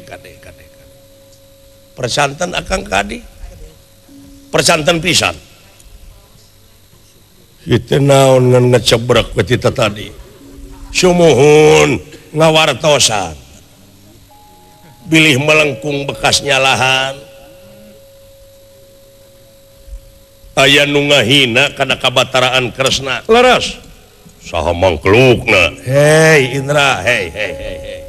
Kade kade kade. Persanten akang kadi. Persanten pisan. Itu naon ngan ngecebrek we tita tadi. Sumuhun ngawartosan. Bilih melengkung bekas nyalahan. Aya nu ngahina kana kabataraan Kresna. Leres. Saha mangklukna? Hei Indra, hei hei hei hei.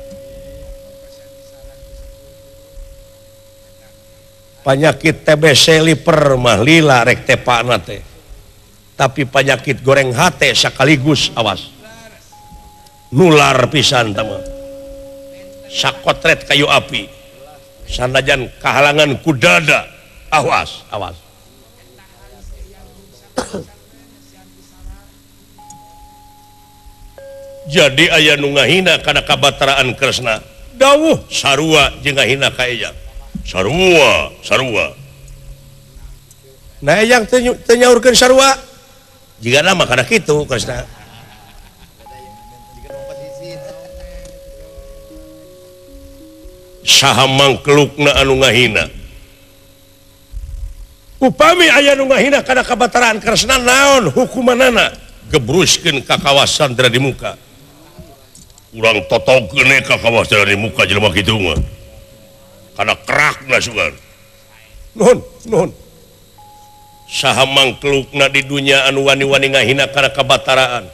Panyakit TBC liper mah lila rek tepana teh. Tapi panyakit goreng hate sekaligus awas. Nular pisan tah mah. Sakotret kayu api. Sanajan kahalangan ku dada. Awas, awas. Jadi aya nu ngahina kana kabataraan Kresna. Dawuh sarua jeung ngahina ka Eyang. Sarua, sarua. Nah Eyang teu nyaurkeun sarua. Jigana mah kana kitu Kresna. Saha mangklukna anu ngahina? Upami aya nu ngahina kana kabataraan Kresna naon hukumanana? Gebruskeun ka kawasan di muka. Urang totogkeun ka kawasan di muka jelema kitu mah. Kana kerakna sugan. Nuhun, nuhun. Saha mangklukna di dunya anu wani-wani ngahina kana kabataraan?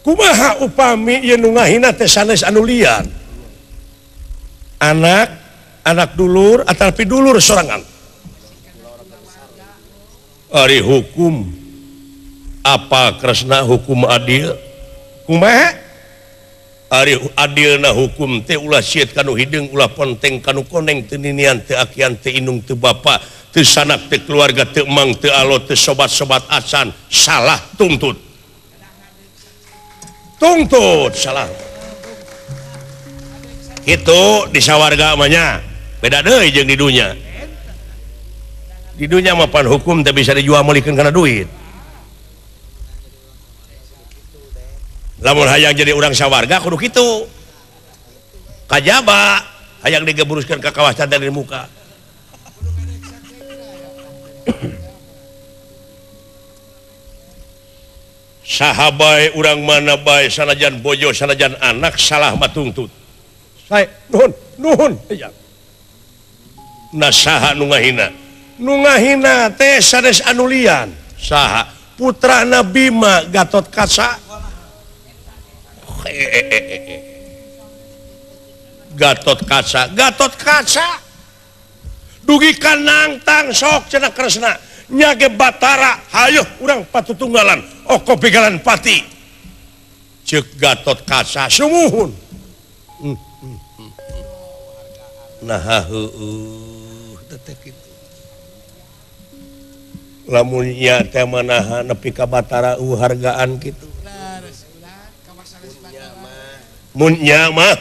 Kumaha upami ieu nu ngahina teh sanes anu lian? Anak, anak dulur ataupun dulur sorangan. Ari hukum apa Kresna hukum adil? Kumaha? Ari adilna hukum teh ulah sieut kanu hideung, ulah ponteng kanu koneng, teu ninian, teu akian, teu indung, teu bapa, teu sanak, teu keluarga, teu emang, teu alo, teu sobat-sobat acan, salah tuntut. Tuntut salah. Kitu di sawarga mah nya. Beda deui jeung di dunya. Di dunya mah pan hukum teh bisa dijual meulikeun kana duit. Lamun hayang jadi urang sawarga kudu kitu. Kajaba hayang digeburuskeun ka kawasan dari muka. Saha bae urang mana bae sanajan bojo sanajan anak salah mah tuntut. Sae nuhun nuhun aya. Nah saha nu ngahina? Nu ngahina teh sanes anu lian. Saha? Putrana Bima Gatot Kaca. Gatot Kaca, Gatot Kaca. Dugi ka nangtang sok cenah Kresna. Nya ge Batara hayoh urang patutunggalan oko begalan pati. Ceuk Gatot Kaca sumuhun. Nah heueuh teh kitu. Lamun nya teh manaha nepi ka Batara hargaan kitu. Mun nya mah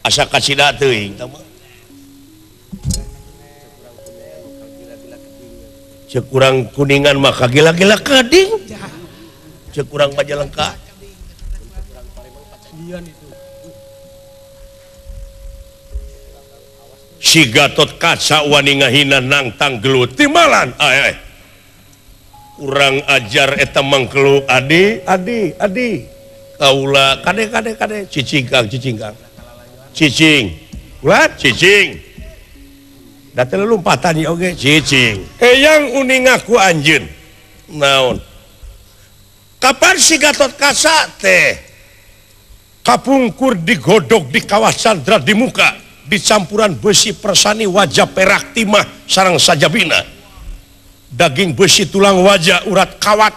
asa kasida teuing tah mah. Ceuk urang Kuningan mah kagila-gila kading. Ceuk urang Majalengka. Si Gatot Kaca wani ngahina nangtang gelut timalan. Ay, ay. Urang ajar eta mangkeluk adi adi adi. Kaula kade kade kade cicing kang cicing kang. Cicing. Ulah cicing. Da teu lompatan ieu oge cicing. Eyang uning ngaku anjeun. Naon? Kapan si Gatot Kaca teh kapungkur digodog di kawasan di muka dicampuran besi persani wajah perak timah sarang sajabina. Daging besi tulang wajah urat kawat.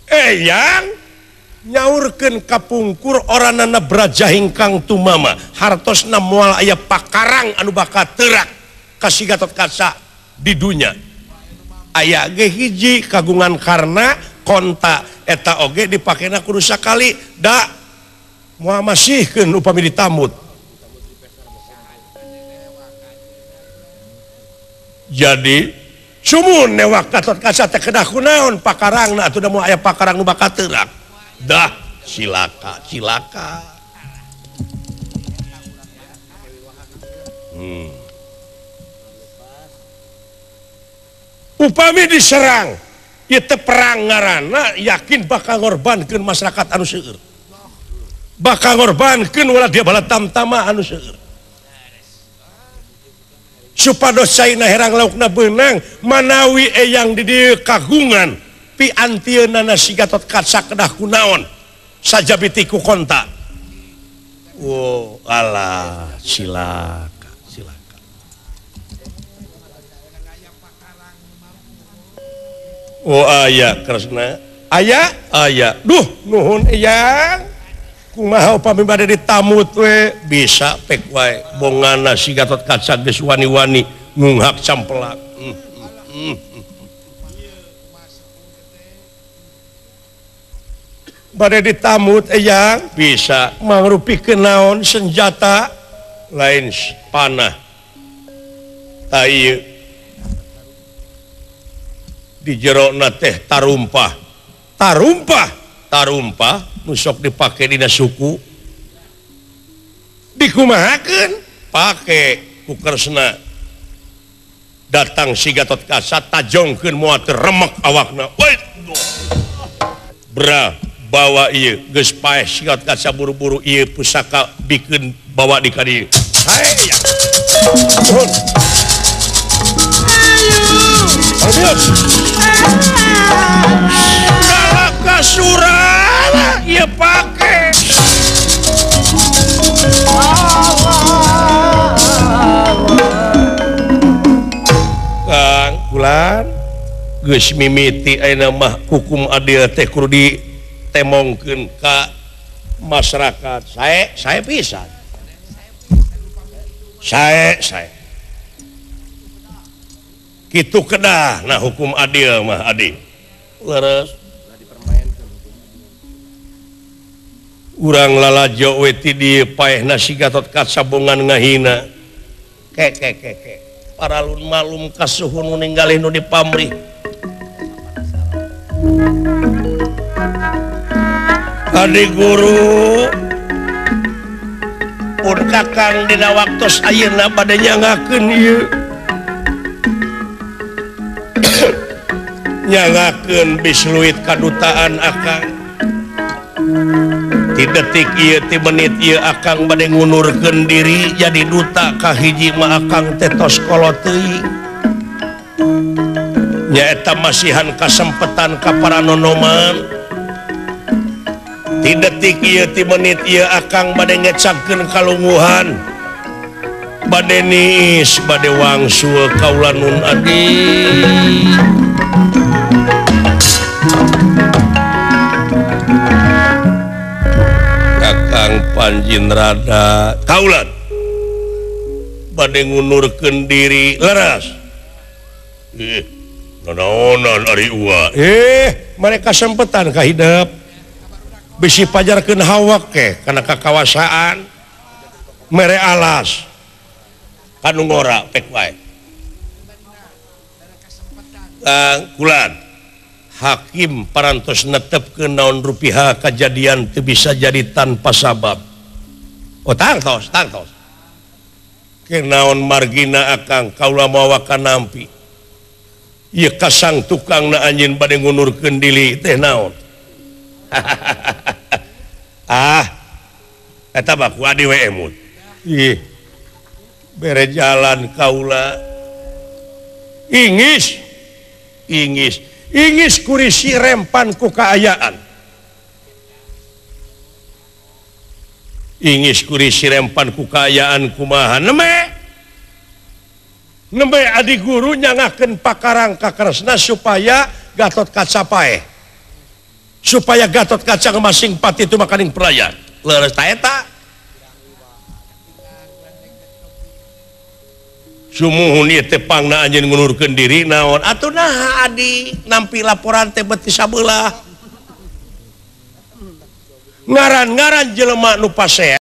Eyang nyaurkeun kapungkur oranana braja hingkang tumama hartosna moal aya pakarang anu bakal teurak ka si Gatot Kaca di dunya. Aya ge hiji kagungan karna konta eta oge dipakena kudu sakali da moal masihkeun upami ditambut. Jadi sumun newak Gatot Kaca teh kedah kunaon pakarangna atuh da moal aya pakarang nu bakal teurak. Dah Cilaka cilaka. Upami diserang ieu teh perang ngaranna yakin bakal ngorbankeun masyarakat anu seueur. Bakal ngorbankeun ulah dia bala tamtama anu seueur. Supados caina herang laukna beunang manawi eyang di dieu kagungan piantieunana si Gatot Kaca kedah kunaon sajabi ti ku konta. Oh alah cilaka cilaka. Oh aya Kresna aya aya duh nuhun eyang kumaha upami bade ditamut we bisa pek wae bongana si Gatot Kaca geus wani-wani ngunghak campelak. Bade ditamut eyang bisa mangrupikeun naon senjata lain panah ta ieu di jerona teh tarumpah tarumpah tarumpah nu sok dipake dina suku dikumahakeun pake ku Kresna datang si Gatot Kaca tajongkeun moal teu remek awakna. Bra bawa ieu geus paeh si Gatot Kaca buru-buru ieu pusaka bikeun bawa di ka dieu. Hae ya. Nuhun. Ayo. Dalaka surala ieu pake. Kang Kulan geus mimiti ayeuna mah hukum adil teh kudu ditemongkeun ka masyarakat. Sae pisan. Sae sae. Kitu kedah nah hukum adil mah adil. Leres. Urang lalajo we ti dieu paehna si Gatot Kaca bongan ngahina. Ke ke ke ke. Paralun malum kasuhun nu ninggalih nu dipamrih. Adi guru pun kakang dina waktos ayeuna bade nyangakeun ieu. Nyangakeun bisluit kadutaan akang. Ti detik ieu ti menit ieu akang bade ngundurkeun diri jadi duta kahiji mah akang teh tos kolot teuing. Nyaeta masihan kasempetan ka para nonoman. Ti detik ieu ti menit ieu akang bade ngecagkeun kalunguhan. Bade niis bade wangsul kaula nun adi. Kakang Panjin Rada kaulan bade ngundurkeun diri leres. Nanaonan ari uwa. Mereka sempetan ka hidep. Bisi pajarkeun hawak ke kana kakawasaan mere alas kanu ngora pek wae. Kulan hakim parantos netepkeun naon rupiah kajadian teu bisa jadi tanpa sabab. Oh tangtos tangtos. Kenaon margina akang kaula mawa kanampi. Ieu kasang tukangna anjeun bade ngundurkeun diri teh naon. Ah eta mah ku adi we emut. Ih bere jalan kaula. Ingis ingis ingis kurisi rempan ku kaayaan. Ingis kurisi rempan ku kaayaan kumaha neme nembe adi guru nyangakeun pakarang ka Kresna supaya Gatot Kaca paeh. Supaya Gatot Kaca masing pati itu makaning pelayan. Leres ta eta. Sumuhun ieu teh pangna anjeun ngundurkeun diri naon atuh naha adi nampi laporan teh beuti sabelah. Ngaran-ngaran jelema nu pasea